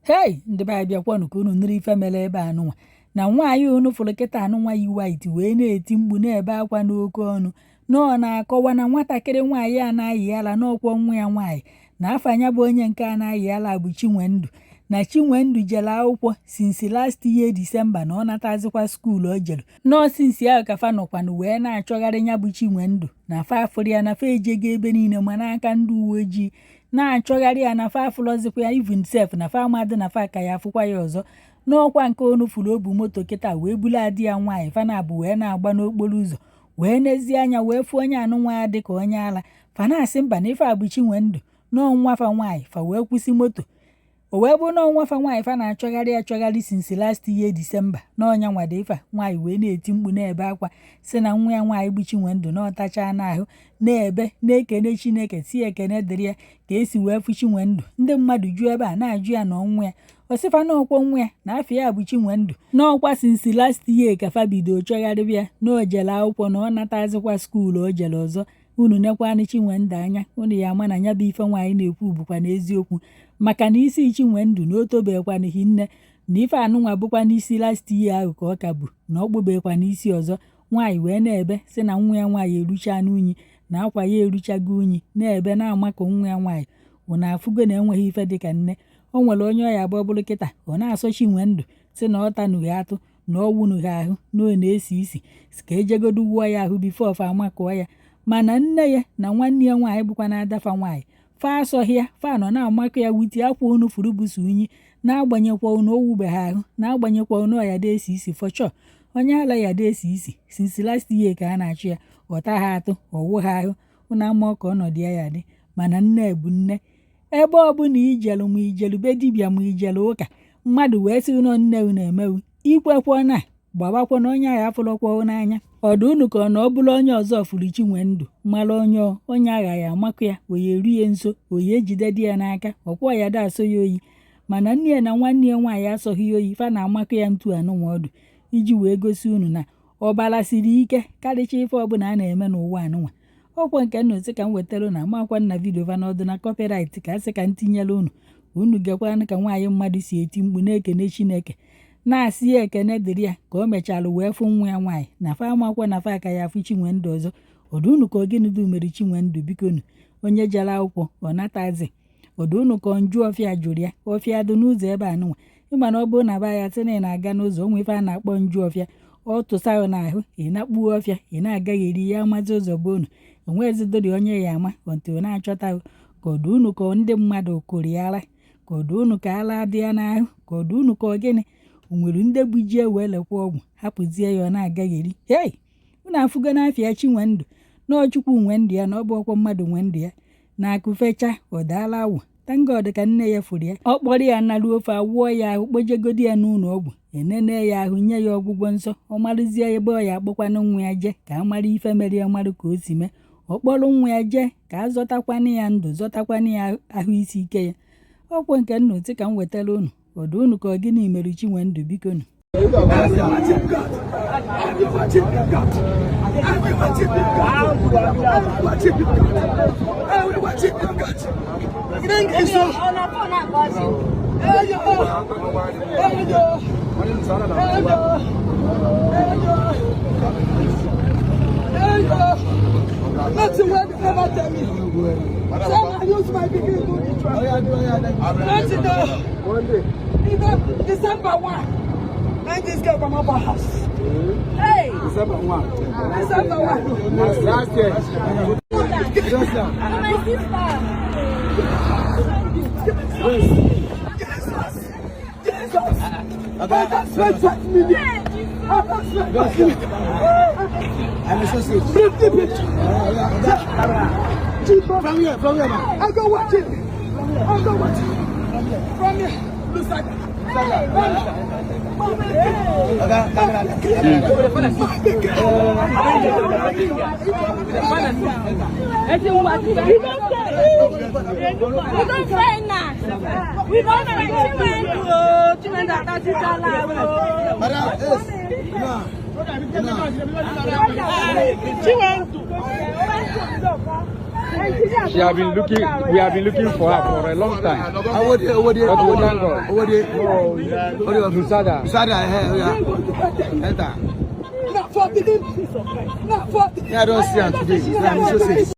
Hei, ndị be anyị, bịakwanụ ka unu nụrụ ife mere ebe anụnwa. Na nwaanyị unu fụrụ kịta anụnwa yi white wee na-eti mkpu, na-ebe akwa n'oke ọnụ, na ọ na-akọwa na nwatakịrị nwaanyị a na-ayị ala n'ọkwọ nwa ya nwaanyị, na afa ya bụ onye nke a na-ayị ala bụ Chinwendu, na Chinwendu jere akwụkwọ since last year December, na ọ natazikwa school o jere nọọ since ahụ ka fa nọkwanụ wee na-achọgharị ya bụ Chinwendu, na fa afụrụ ya, na fa ejego ebe niile ma n'aka ndị uwe ojii na-achọgharị ya, na fa afụlọzikwa ya, even sef na fa amadị na fa ka ya afụkwa ya ọzọ. N'ọkwa nke onu furu obu moto kịta wee bulu adị ya nwaanyị, fa na-abụ wee na-agba n'okporo ụzọ, wee nezie anya wee fụ onye anụnwa dị ka onye ala. Fa na-asị mba, na ife a bụ Chinwendu, n'ọnwa fa nwaanyị. Fa wee kwụsị moto, o wee bụ n'ọnwa fa nwaanyị fa na-achọgharị achọgharị since last year December, n'ọnya nwado ife a. Nwaanyị wee na-eti mkpu, na-ebe akwa, si na nwa ya nwaanyị bụ Chinwendu na ọtacha n'ahụ, na-ebe na-ekene Chineke, si ekene dịrị ya ka esi wee fụ Chinwendu. Ndị mmadụ ju ebe a na-ajụ ya na ọnwa ya, ọsịfa n'ọkwọ nwa ya na afọ ya bụ Chinwendu, n'ọkwa since last year ka fa bido chọgharịbịa ya, na o jere akwụkwọ, na ọ natazikwa school o jere ọzọ. Unu nekwanụ Chinwendu anya, unu ya ama na ya bụ ife nwaanyị na-ekwu bụkwa n'eziokwu, maka na isi Chinwendu na o tobekwanụ hinne, na ife anụnwa bụkwa n'isi last year ahụ ka ọ ka bụ, na ọ kpụbekwa n'isi ọzọ. Nwaanyị wee na-ebe sị na nwa ya nwaanyị erucha n'unyi, na akwa ya eruchago unyi, na-ebe na-amakọ nwa ya nwaanyị. Unu afụgo na enweghị ife dịka nne. O nwere onye ọya abụọ bụrụ kịta ọ na-asọ Chinwendu, sị na ọ tanughi atụ, na ọ wụnughi ahụ, na ọ na-esi isi, ka ejegodu wụọ ya ahụ before fa amakụọ ya. Mana nne ya na nwanne ya nwaanyị bụkwa na adafa nwaanyị fa asọghị ya, fa nọ na-amakụ ya wuti akwa unu furu buso unyi, na-agbanyekwa unu owubeghị ahụ, na-agbanyekwa unu ọya dị esi isi fọchọ onye ala ya dị esi isi. Since last year ka a na-achụ ya, ọ taghị atụ, ọwụ ha ahụ. Unu ama ka ọnọdụ ya ya dị, mana nne bụ nne. Ebe ọbụla ijelu, ma ijelu be dibịa, ma ijelu ụka, mmadụ wee sị ụnọ nne unu emewu, ikwekwo na gbawakwa na onye agha afụrọkwa n'anya. Ọdụ unu ka ọ na ọ bụrụ onye ọzọ furu Chinwendu, mara onye onye agha ya amakụ ya, oyi eru ya nso, oyi ejide di ya n'aka, ọkwọ ya da asọ ya oyi. Mana nne ya na nwanne ya nwaanyị asọghị ya oyi, fa na-amakụ ya ntu anụnwa ọdụ, iji wee gosi unu na ọbara siri ike karịcha ife ọbụla a na-eme n'ụwa anụnwa. Ọkwa nke nnọzi ka m wetara unu, amakwa nna video fa n'ọdụ na copyright, ka a sị ka m tinyere unu, unu gekwanụ ka nwaanyị mmadụ si eti mkpu na-ekene Chineke, na-asị ya ekene dịrị ya ka o mechara wee fụ nwa ya nwaanyị, na fa amakwa na fa aka ya afụ Chinwendu ọzọ. Ọdụ unu ka ogene du mere Chinwendu? Bikonu, onye jere akwụkwọ ọ natazi, ọdụ unu ka nju ọfịa jụrụ ya, ọfịa dị n'ụzọ ebe a nụnwa. Ịma na ọ bụrụ na ba ya sị na ị na-aga n'ụzọ, onwe ife a na-akpọ nju ọfịa, ọ tụsa n'ahụ, ị na-akpuo ọfịa, ị na-agaghị eri ya, amazi ụzọ bụ unu onwezidori onye ya ama ọntụ na-achọta. Ka ọdụ unu ka ndị mmadụ kụrụ ya ara, ka ọdụ unu ka ala dị ya n'ahụ, ka ọdụ unu ka ọ gịnị o nwere ndị bujie wee lekwa ọgwụ hapụzie ya, ọ na-agagheri. Hei, unu afụgo n'afịa Chinwendu na Chukwu nwe ndụ ya, na ọ bụ ọkwa mmadụ nwe ndụ ya na akụ fecha ọ daala awụ. Thank God ka nne ya fụrụ ya, ọ kpọrọ ya naruo ofe, awụọ ya ahụ, kpojegodi ya n'ụlọ ọgwụ, enene ya ahụ, nye ya ọgwụgwọ nsọ, ọ marụzie ebe ọ ya akpọkwanụ nwa ya jee ka a mara ife mere ya, marụ ka o si mee. Ọ kpọrọ nwa ya jee ka a zọtakwanụ ya ndụ, zọtakwanụ ya ahụ isi ike ya. Ọkwọ nke nnụ tị ka m wetara unu, ọdụ unu ka ọ gịnị mere Chinwendu? Bikonu. Nothing wey they never tell me. Say I use my pikin do ritual. Nothing dey. Even December 1, when this girl come up our house. Hey! December 1. December 1. Last year. My sister. Jesus! Jesus! I don spend 20 million. I don spend 20 million. I'm associate. Bring the picture. From here, man. I go watch it. I go watch it. From here. Lusaka. Okay, camera. We don find now. We don find Chinwendu o. Chinwendu atasichala o. Madam, yes. No. No. Chinwendu. She have been looking. We have been looking for her for a long time. Owode, Owode, But we Owode, thank God. Owode. Owode. Lusada. Lusada, eh, yeah. Enter. Na for pikin. Na for. Me, I don't see am today. I'm associate.